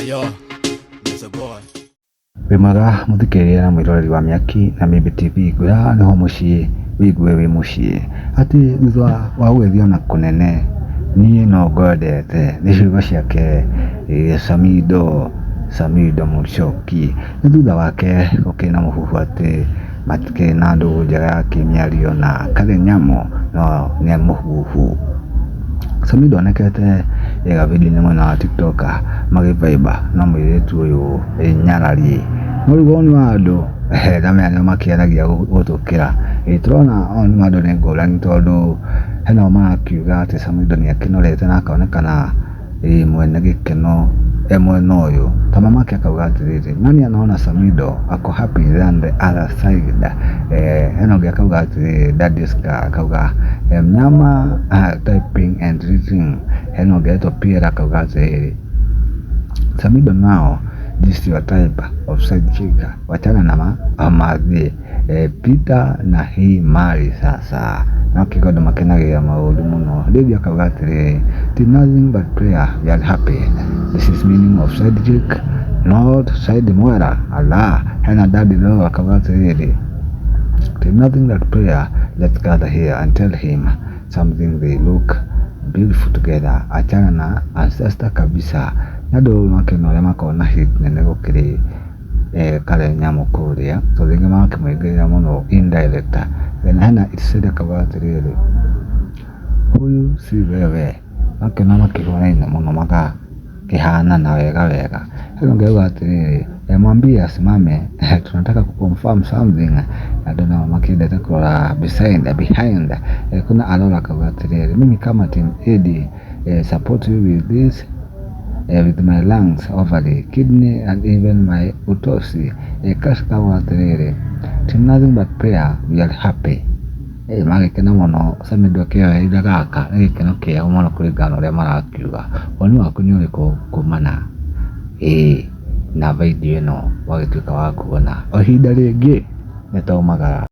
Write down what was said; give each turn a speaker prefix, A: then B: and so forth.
A: Yo, Mr. Boy.
B: Wĩ mwega mũthikĩrĩria na mwĩroreri wa Mĩaki na Mĩmbi TV, ngwĩra haha nĩho mũciĩ wĩigue wĩ mũciĩ. Atĩ thutha wa gũgĩthiĩ ona kũnene, niĩ no ngwendete, nĩ ciugo ciake Samido, Samido Mũchoki. Nĩ thutha wake gũkĩrĩ na mũhuhu atĩ matikĩrĩ na ndũgũ njega ya kĩmĩario na Karen Nyamu, no nĩ mũhuhu. Samidoh onekete gabindo-inĩ mwena wa TikTok magĩ vibe na mũirĩtu ũyũ nyarari. No rĩu woni wa andũ ndamenya nĩo makĩaragia gũtũkĩra. Tũrona woni wa andũ nĩ ngũrani tondũ hena o marakiuga atĩ Samidoh nĩ akĩnorete na akonekana mwene gĩkeno e mwena ũyũ. Ta mamake akauga atĩrĩrĩ, nani anaona Samidoh ako happy than the other side. Hena ũngĩ akauga atĩrĩrĩ, Daddy Scar akauga mnyama typing and reading. Hena ũngĩ etwo Pierre akauga atĩrĩrĩ, Samidoh now this your type of side chick, wachana na mathiĩ Peter na hii mali sasa. No kĩgo andũ makenagĩrĩra maũndũ mũno. Rĩngĩ akauga atĩrĩrĩ, Team nothing but prayer, we are happy. This is meaning of side chick, not side mwera. Allah. Hena Daddy Law akauga atĩrĩrĩ, Team nothing but prayer, let's gather here and tell him something they look beautiful together. Achana na ancestor kabisa. Nĩ andũ makĩona ũrĩa makoragwo na hit nene gũkĩrĩ Karen Nyamu kũrĩa, tondũ rĩngĩ magakĩmũingĩrĩra mũno indirect. Then hena Itsede akauga atĩrĩrĩ, huyu si wewe. Makĩona makĩhũraine mũno magakĩhanana wega wega. Hena ũngĩ auga atĩrĩrĩ, mwambie asimame tunataka kuconfirm something. Andũ nao makĩendete kũrora beside, behind. Kuna Alora akauga atĩrĩrĩ, mimi kama team Eddie support you with this with my lungs, ovary, kidney and even my utosi. Cash akauga atĩrĩrĩ, team nothing but prayer, we are happy. Magĩkena mũno Samidoh akĩoya gaka nĩ gĩkeno kĩao mũno kũringana na ũrĩa marakiuga. Woni waku nĩ ũrĩkũ kumana na video ĩno wagĩtuĩka wa kuona. O ihinda rĩngĩ nĩ twaumagara.